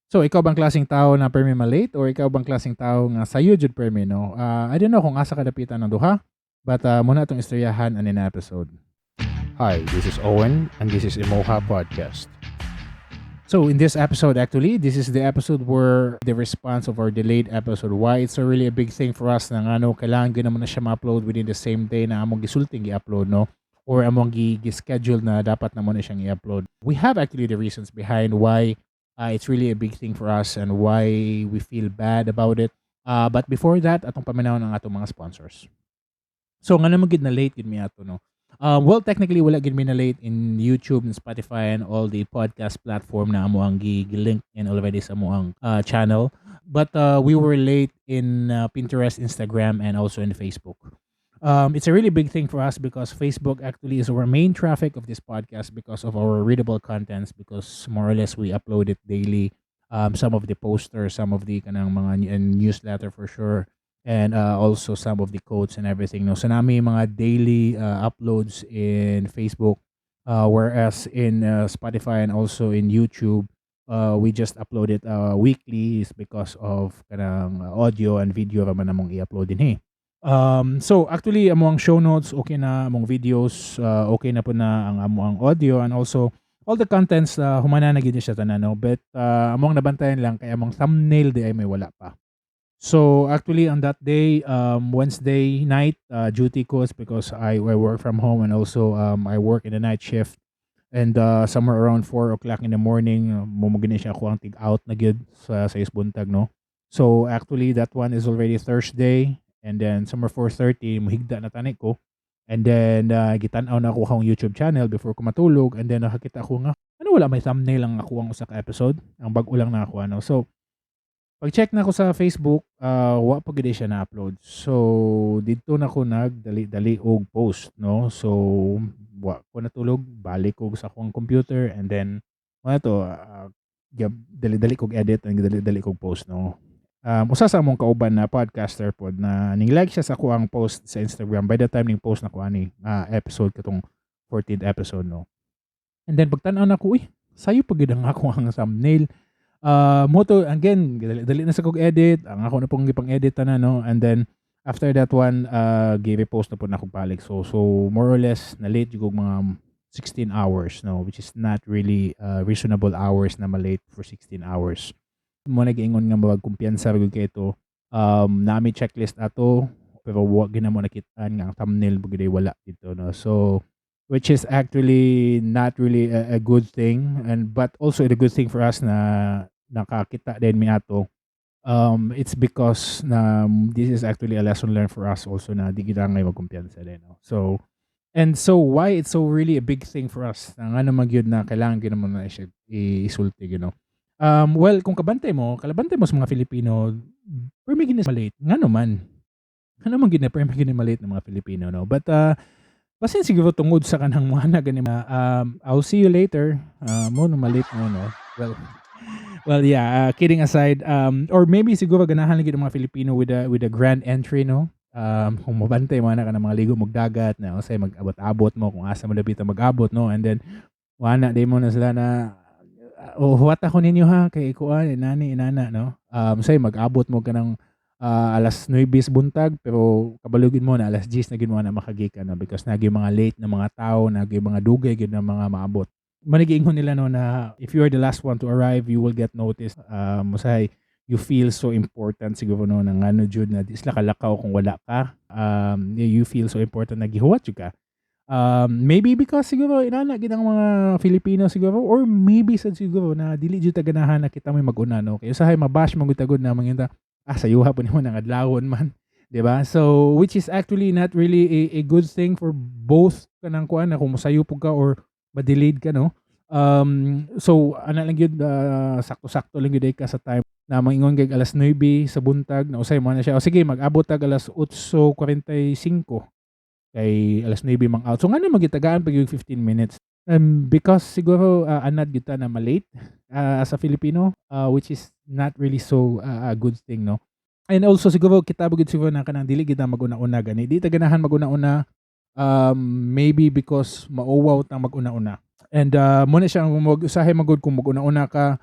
So ikaw bang klaseng tao na permi malate or ikaw bang klaseng tao nga sayo jud permi, no? I don't know kung asa kadapitan ang duha, but mao na atong istoryahan ani na episode. Hi, this is Owen, and this is Emoha Podcast. So in this episode, actually, this is the episode where the response of our delayed episode, why it's a really a big thing for us na ngano kailangan gyud namo na siya ma-upload within the same day na among gisulting i-upload, no? Or among gi-schedule na dapat namo na siyang i-upload. We have actually the reasons behind why it's really a big thing for us and why we feel bad about it. But before that, atong paminawon ang atong mga sponsors. So ngano man gid na late gid mi ato, no? Well, technically wala gid mi na late in YouTube and Spotify and all the podcast platform na amo ang gi-link in already sa amo ang channel. But we were late in Pinterest, Instagram, and also in Facebook. It's a really big thing for us because Facebook actually is our main traffic of this podcast because of our readable contents, because more or less we upload it daily. Some of the posters, some of the kanang mga and newsletter for sure, and also some of the quotes and everything. No? So naa mi mga daily uploads in Facebook, whereas in Spotify and also in YouTube, we just upload it weekly is because of kanang audio and video ra man among i-upload dinhi. So actually among show notes okay na, among videos okay na pud na ang among audio and also all the contents, humana na gid siya tanan, no? But among nabantayan lang kay among thumbnail diay may wala pa. So actually on that day, Wednesday night, duty ko is because I work from home and also I work in the night shift, and somewhere around 4 o'clock in the morning, mao gani siya ako ang tig out na gyud sa buntag, no? So actually that one is already Thursday, and then somewhere 4:30 muhigda na tani ko, and then gitan-aw nako akong YouTube channel before ko matulog, and then nakakita ko nga ano, wala may thumbnail ang ako ang usa ka episode, ang bag-o lang na ako ano. So pag-check nako sa Facebook, wa pa gid siya na-upload. So didto na ko nagdali-dali og post, no? So wa ko natulog, balik ko sa akong computer, and then mao to, dali-dali kog edit and dali-dali kog post, no? Usa sa among kauban na podcaster pod na ning like siya sa akoang post sa Instagram by the time ning post nako ani episode, katong 14th episode, no? And then pagtan-aw nako, uy, sayo pa gid ang ako ang thumbnail. Mao to, again, dali, dali na sa kog edit, ang ako na pong gipang-edit na, no? And then after that one, gi-repost na pud nako balik. So more or less na late jud kog mga 16 hours, no? Which is not really reasonable hours na malate for 16 hours. Mao na giingon nga mawag kumpiyansa ra gyud kay ito. Naa mi checklist ato, pero wa gyud namo nakitaan nga ang thumbnail gyud ay wala dito, no? So which is actually not really a good thing, and but also a good thing for us na nakakita din mi ato. It's because na this is actually a lesson learned for us also na di gid angay magkumpiyansa din, no? So and so why it's so really a big thing for us na ngano man gyud na kailangan gyud mo na siya isulti. Well, kung kabantay mo, kalabantay mo sa mga Filipino, permi gid malate. Ngano man? Ngano man gid na permi gid malate ng mga Filipino, no? But basin siguro tungod sa kanang mga na gani, "I'll see you later." Mao no malate mo, no? Well, yeah, kidding aside, or maybe siguro ganahan lang gid ang mga Filipino with a grand entry, no? Kung mabantay mo na ka ng mga ligo mog dagat na usay mag-abot-abot mo kung asa mo dapita mag-abot, no? And then wana di mo na sila na, "Oh, huwat ako ninyo ha, kay kuan inani inana," no? Say mag-abot mo kanang alas 9 sa buntag, pero kabalugin mo na alas 10 na gid mo na makagikan, no? Because nagi mga late na mga tao, nagi mga dugay gid na mga maabot. Manigiingon nila, no, na if you are the last one to arrive, you will get noticed. Usahay you feel so important siguro, no, na ngano jud na di sila kalakaw kung wala ka. You feel so important na gihuwat jud ka. Maybe because siguro inana gid ang mga Filipino siguro, or maybe sad siguro na dili jud ta ganahan na kita may mag-una, no? Kay usahay mabash man gud tagod na manginta, "Ah, sayuha po nimo, nang adlawon man," 'di ba? So which is actually not really a good thing for both kanang kuan na kung mosayo pud ka or ma-delayed ka, no? So ana lang gyud, sakto-sakto lang gyud ka sa time na mangingon kay alas 9 sa buntag na usay mo na siya. O sige, mag-abot tag alas 8:45 kay alas 9 mang out. So ngano magitagaan pag yung 15 minutes? Because siguro anad gyud ta na malate as a Filipino, which is not really so a good thing, no? And also siguro kita gyud siguro na kanang dili gid na maguna-una gani. Di ta ganahan maguna-una, maybe because mauwaw ta maguna-una. And mao na siya mag usahay magud kung maguna-una ka,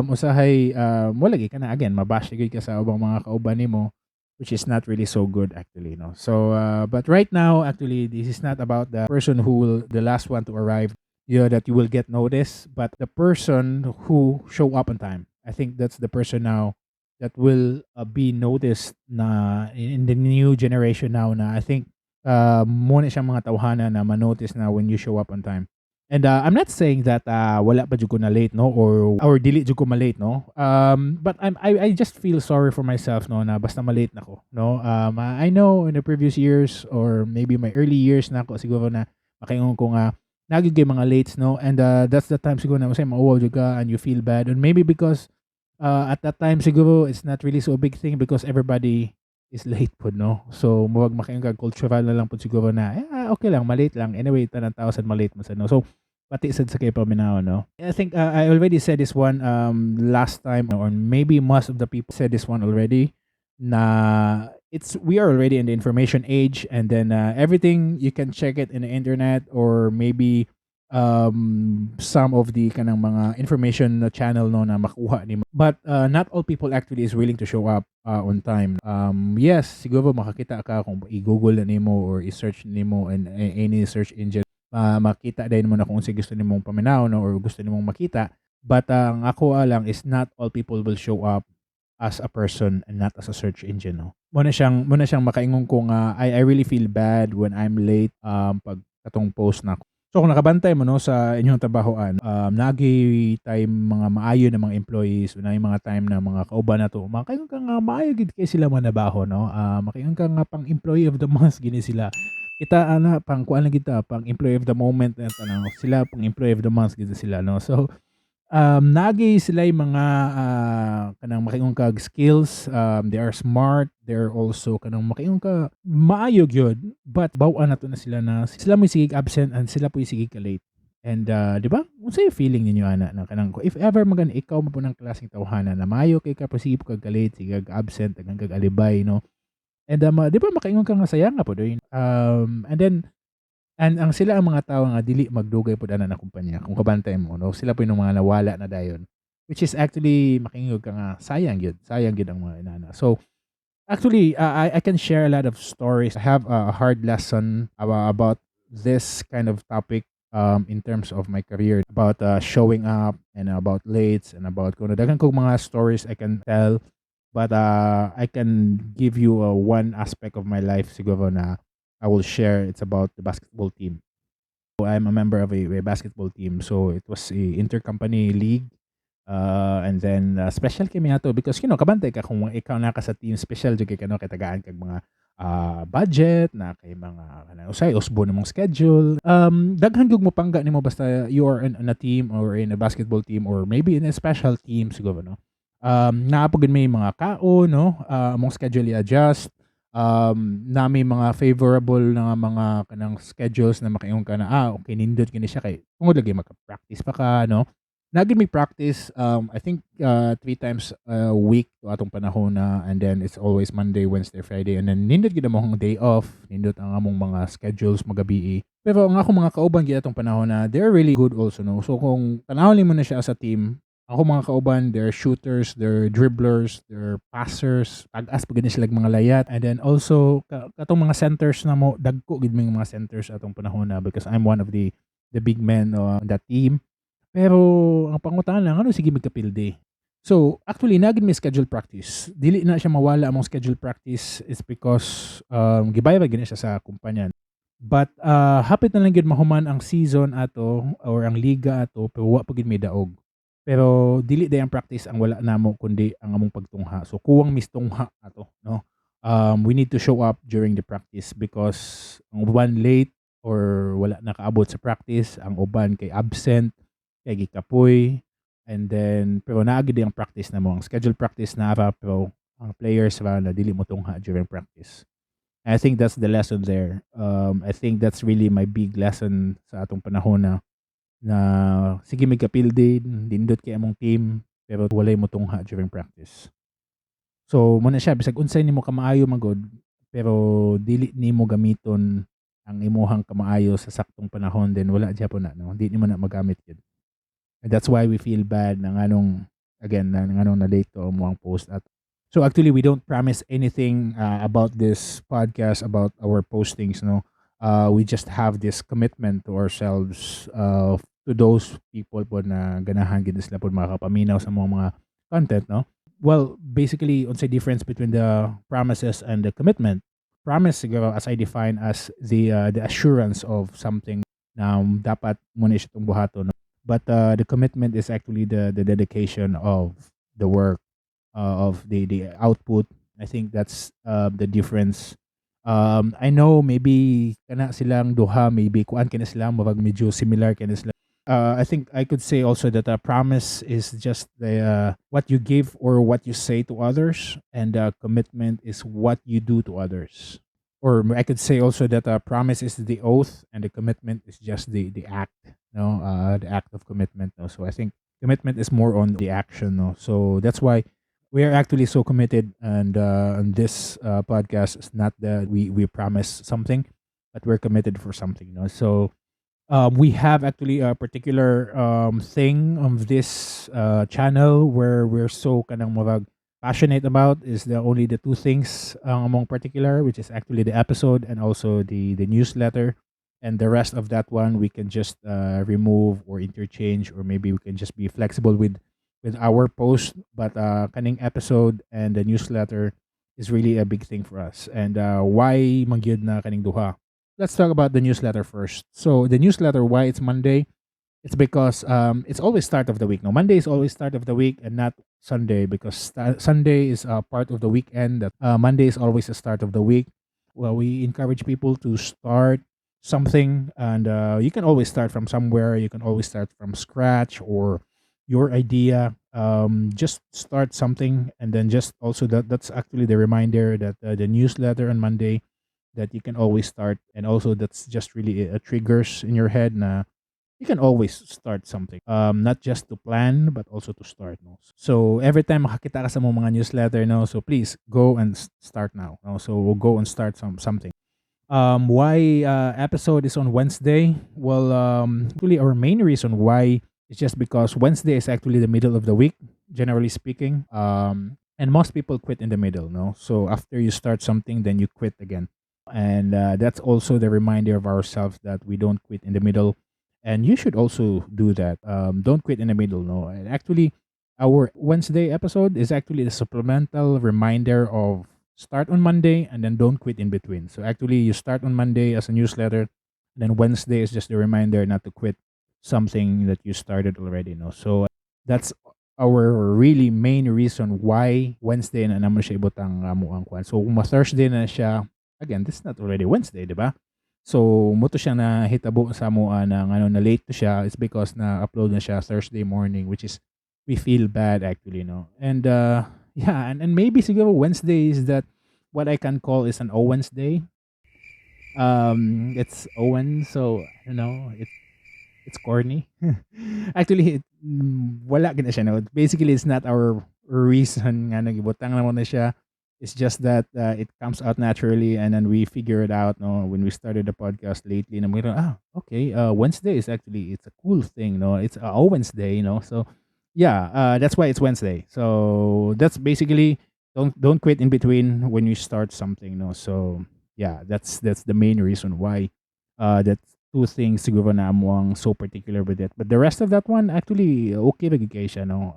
Usahay wala gyud ka na again mabash gyud ka sa ubang mga kauban nimo, which is not really so good actually, no? So but right now, actually, this is not about the person who will the last one to arrive that you will get noticed, but the person who show up on time. I think that's the person now that will be noticed na in the new generation now na I think mao na siyang mga tawhana na ma-notice na when you show up on time. And I'm not saying that wala pa jud ko na late, no, or dili jud ko ma-late, no, but I just feel sorry for myself, no, na basta ma-late na ko, no. I know in the previous years or maybe my early years na ako siguro na makaingon ko nga naa gyud mga lates, no, and that's the time siguro na masay mauwaw jud ka and you feel bad. And maybe because at that time siguro it's not really so big thing because everybody is late pod, no? So murag makaingon ka cultural na lang pod siguro na eh, okay lang, malate lang anyway, tanan tao sad malate man sad, no? So pati sad sa kay paminaw, no? I think I already said this one last time, or maybe most of the people said this one already, na it's we are already in the information age, and then everything you can check it in the internet or maybe some of the kanang mga information na channel, no, na makuha nimo. But not all people actually is willing to show up on time. Yes, siguro makakita ka kung i-google na nimo or i-search nimo in any search engine, makita din mo na kung unsay gusto nimong paminaw, no, or gusto nimong makita. But ang ako lang is not all people will show up as a person and not as a search engine, no? Mao na siyang makaingon ko nga I really feel bad when I'm late pag katong post na. So kung nakabantay mo, no, sa inyong trabahoan, naay time mga maayo na mga employees, naay mga time na mga kauban nato, makaingon ka nga maayo gid kay sila manabaho, no? Makaingon ka nga pang employee of the month gini sila. Kita ana pang kuan lang kita, pang employee of the moment na tanaw sila, pang employee of the month gid sila, no? So naay sila yung mga kanang makaingon kag skills, they are smart, they're also kanang makaingon ka maayo gyud, but baw-an nato na sila na sila mo sige absent and sila po sige ka late. And di ba? Unsay feeling ninyo ana na kanang if ever magan ikaw mo po ng klaseng tawhana na maayo kay ka pero sige po kag late, sige kag absent, tagang kag alibay, no? And di ba makaingon ka nga sayang nga po doon. And then and ang sila ang mga tao nga dili magdugay pod ana na kumpanya kung kabantay mo, no? Sila po yung mga nawala na dayon. Which is actually makaingon ka nga sayang gyud, sayang gyud ang mga inana. So actually I can share a lot of stories. I have a hard lesson about this kind of topic in terms of my career, about showing up and about lates and about kuno. Daghan kog mga stories I can tell, but I can give you one aspect of my life siguro na I will share. It's about the basketball team. So I'm a member of a basketball team. So it was a intercompany league. And then special kami ato because kabantay ka kung ikaw na ka sa team, special jud kay kano kay tagaan kag mga budget na kay mga kanang usay usbo namong schedule. Daghan gyud mo pangga nimo basta you are in a team or in a basketball team or maybe in a special team siguro, no? Naa pa gud may mga kao, no, among schedule i-adjust, na may mga favorable na mga kanang schedules na makaingon ka na, ah, okay, nindot kini siya kay tungod lagi maka-practice pa ka, no? Naa gyud may practice, I think three times a week to atong panahon na, and then it's always Monday, Wednesday, Friday, and then nindot gyud among day off, nindot ang among mga schedules magabii. Pero ang akong mga kauban gyud atong panahon na they're really good also, no? So kung tanawon mo na siya as a team, ako mga kauban, they're shooters, they're dribblers, they're passers, tag-as pa gid sila mga layat. And then also katong mga centers na mo, dagko gid may mga centers atong panahon na because I'm one of the big men on that team. Pero ang pangutana, ano sige magkapilde? So, actually, naa gyud may schedule practice. Dili na siya mawala among schedule practice is because gibayad gid siya sa kumpanya. But hapit na lang gyud mahuman ang season ato or ang liga ato, pero wa pa gyud may daog. Pero dili day ang practice ang wala namo kundi ang among pagtungha. So kuwang mistungha ato, no? We need to show up during the practice because ang uban late or wala nakaabot sa practice, ang uban kay absent, kay gikapoy, and then pero naa gyud ang practice namo, ang schedule practice na ra, pero ang players ra na dili mo tungha during practice. I think that's the lesson there. I think that's really my big lesson sa atong panahon na sige may kapilde, nindot kay among team, pero walay mo tungha during practice. So mao na siya, bisag unsay nimo kamaayo magod, pero dili nimo gamiton ang imuhang kamaayo sa saktong panahon, then wala gyapon na, no? Di nimo na magamit yun. And that's why we feel bad na nganong Again, na nganong na late to among post at. So actually, we don't promise anything about this podcast, about our postings, no. We just have this commitment to ourselves, to those people po na ganahan gid sila po makakapaminaw sa mga content, no. Well, basically, unsay difference between the promises and the commitment? Promise siguro, as I define as the assurance of something na dapat mo na siya itong buhaton, no? But the commitment is actually the dedication of the work, of the output. I think that's the difference. I know maybe kana silang duha, maybe kuan kana sila, murag medyo similar kana sila. I think I could say also that a promise is just the what you give or what you say to others, and commitment is what you do to others. Or I could say also that a promise is the oath, and the commitment is just the act, no, the act of commitment. No, so I think commitment is more on the action. No, so that's why we are actually so committed, and on this podcast, it's not that we promise something, but we're committed for something. No, so we have actually a particular thing of this channel where we're so kanang murag passionate about is the only the two things among particular, which is actually the episode and also the newsletter. And the rest of that one we can just remove or interchange, or maybe we can just be flexible with our post. But kaning episode and the newsletter is really a big thing for us. And why man gyud na kaning duha? Let's talk about the newsletter first. So the newsletter, why it's Monday? It's because it's always start of the week. No, Monday is always start of the week and not Sunday, because Sunday is a part of the weekend. That Monday is always the start of the week. Well, we encourage people to start something, and you can always start from somewhere. You can always start from scratch or your idea. Just start something, and then just also that's actually the reminder that the newsletter on Monday, that you can always start. And also that's just really a triggers in your head na you can always start something, not just to plan but also to start, no. So every time makakita ka sa mga newsletter, no, so please go and start now, no? So we'll go and start something. Why episode is on Wednesday? Well, really our main reason why is just because Wednesday is actually the middle of the week, generally speaking, and most people quit in the middle, no. So after you start something, then you quit again. And that's also the reminder of ourselves that we don't quit in the middle, and you should also do that. Don't quit in the middle, no. And actually, our Wednesday episode is actually the supplemental reminder of start on Monday and then don't quit in between. So actually, you start on Monday as a newsletter, and then Wednesday is just a reminder not to quit something that you started already, no. So that's our really main reason why Wednesday na namo siya ibutang amo ang kwan. So kung ma-Thursday na siya, again, this is not already Wednesday, di ba? So mao to siya na hitabo sa amoa na ano na late to siya is because na upload na siya Thursday morning, which is we feel bad actually, no. And yeah, and maybe siguro Wednesday is that what I can call is an Owens day. It's Owen, so I don't know, it's corny. Actually, wala gina siya, no. Basically, it's not our reason nga nagibutang namo na siya. It's just that it comes out naturally, and then we figure it out, no, when we started the podcast lately. Na mga, okay, Wednesday is actually, it's a cool thing, no. It's a Owens day. So yeah, that's why it's Wednesday. So that's basically don't quit in between when you start something, no. So yeah, that's the main reason why. That's two things siguro na amo ang so particular with it. But the rest of that one, actually, okay ba gyud kay siya, no.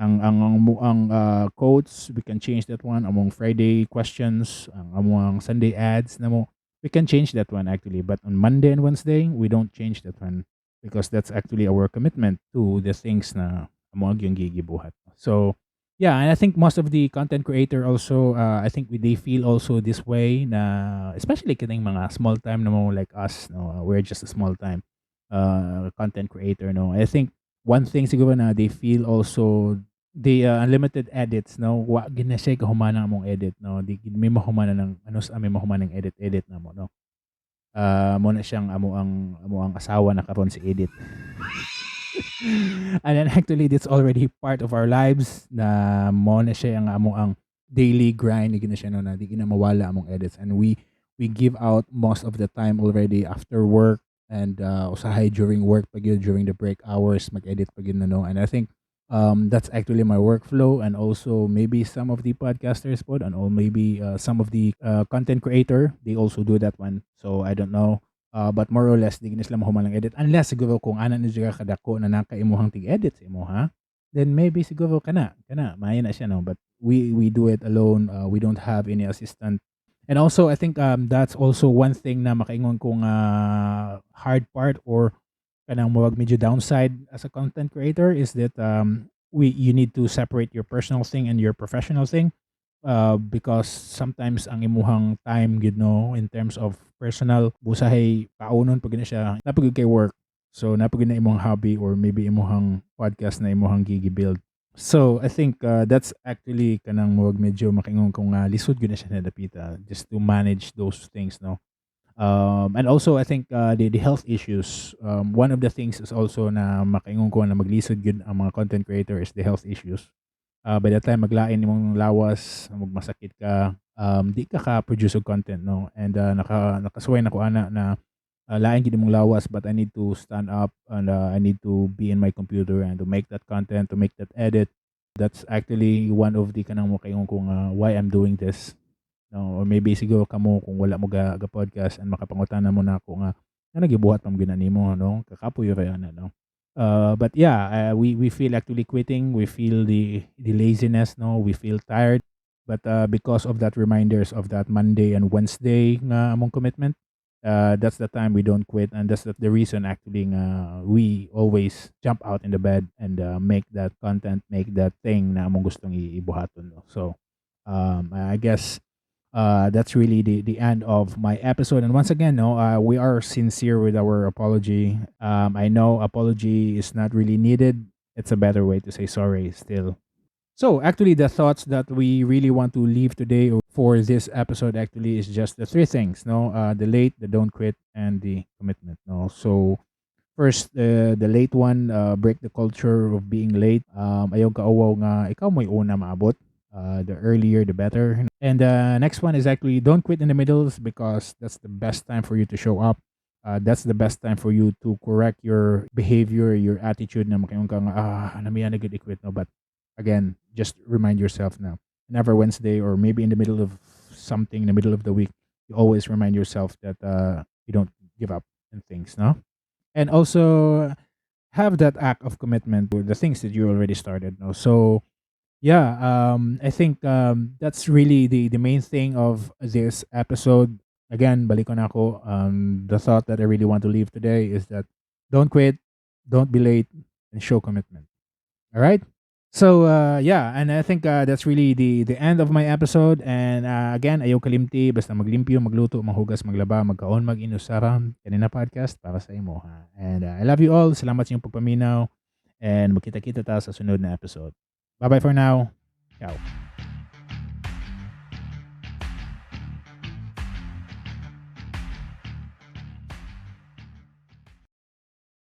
Ang quotes, we can change that one. Among Friday questions, ang among Sunday ads namo, we can change that one actually. But on Monday and Wednesday, we don't change that one because that's actually our commitment to the things na amo yung gigibuhat. So yeah, and I think most of the content creator also, I think they feel also this way na, especially kining mga small time na mo like us, no, we're just a small time content creator, no. I think one thing siguro na they feel also the unlimited edits, no. Wa gid na siya kahuman ang among edit, no. Di gid may mahuman na ng ano sa may mahuman ng edit edit na mo, no. Mo na siyang amo ang asawa na karon si edit. And then actually, that's already part of our lives na mo na siya ang amo ang daily grind gid na siya, no, na di gid na mawala among edits, and we give out most of the time already after work and usahay during work pag yun, during the break hours mag-edit pag yun na, no. And I think That's actually my workflow, and also maybe some of the podcasters pod and or maybe some of the content creator, they also do that one. So I don't know. But more or less, di gini sila mahuman lang edit. Unless siguro kung ana ni siya kadako na naka imuhang tig-edit sa imuha, then maybe siguro kana, maayo na siya, no? But we do it alone. We don't have any assistant. And also, I think that's also one thing na makaingon kong hard part or kanang murag medyo downside as a content creator is that we you need to separate your personal thing and your professional thing because sometimes ang imuhang time gid, no, in terms of personal, busahay kaunon pag na siya napagud kay work, so napagud na imong hobby or maybe imuhang podcast na imuhang gigi-build. So I think that's actually kanang murag medyo makaingon ko nga lisod gyud na siya na dapita just to manage those things, no? And also I think the health issues, one of the things is also na makaingon ko na maglisod gyud ang mga content creator is the health issues. By the time maglain imong lawas, magmasakit ka, di ka ka-produce og content, no? And nakasuway na ko ana na lain gyud imong lawas, but I need to stand up and I need to be in my computer and to make that content, to make that edit. That's actually one of the kanang makaingon ko nga why I'm doing this, no? Or maybe siguro kamo kung wala mo ga podcast and makapangutana mo na ako nga nga nagibuhat man gyud nimo, no, kakapoy ra ana, no? But yeah, we feel actually quitting, we feel the laziness, no, we feel tired, but because of that reminders of that Monday and Wednesday nga among commitment, that's the time we don't quit, and that's the reason actually nga we always jump out in the bed and make that content, make that thing na among gustong ibuhaton, no? So I guess that's really the end of my episode. And once again, no, we are sincere with our apology. I know apology is not really needed. It's a better way to say sorry still. So actually, the thoughts that we really want to leave today for this episode actually is just the three things, no? The late, the don't quit, and the commitment, no? So first, the late one, break the culture of being late. Ayaw kauwaw nga ikaw mo'y una maabot. The earlier, the better. And the next one is actually don't quit in the middle because that's the best time for you to show up. That's the best time for you to correct your behavior, your attitude na makaingon ka nga, "Ah, namiya na gud i-quit," no? But again, just remind yourself now, never Wednesday or maybe in the middle of something, in the middle of the week, you always remind yourself that you don't give up and things, no? And also have that act of commitment with the things that you already started, no? So yeah, I think that's really the main thing of this episode. Again, balik ko na ako. The thought that I really want to leave today is that don't quit, don't be late, and show commitment. All right? So yeah, and I think that's really the end of my episode. And again, ayaw kalimti, basta maglimpyo, magluto, maghugas, maglaba, magkaon, mag-inusara. Kani na podcast para sa imo, ha. And I love you all. Salamat sa inyong pagpaminaw. And magkita-kita ta sa sunod na episode. Bye-bye for now. Ciao.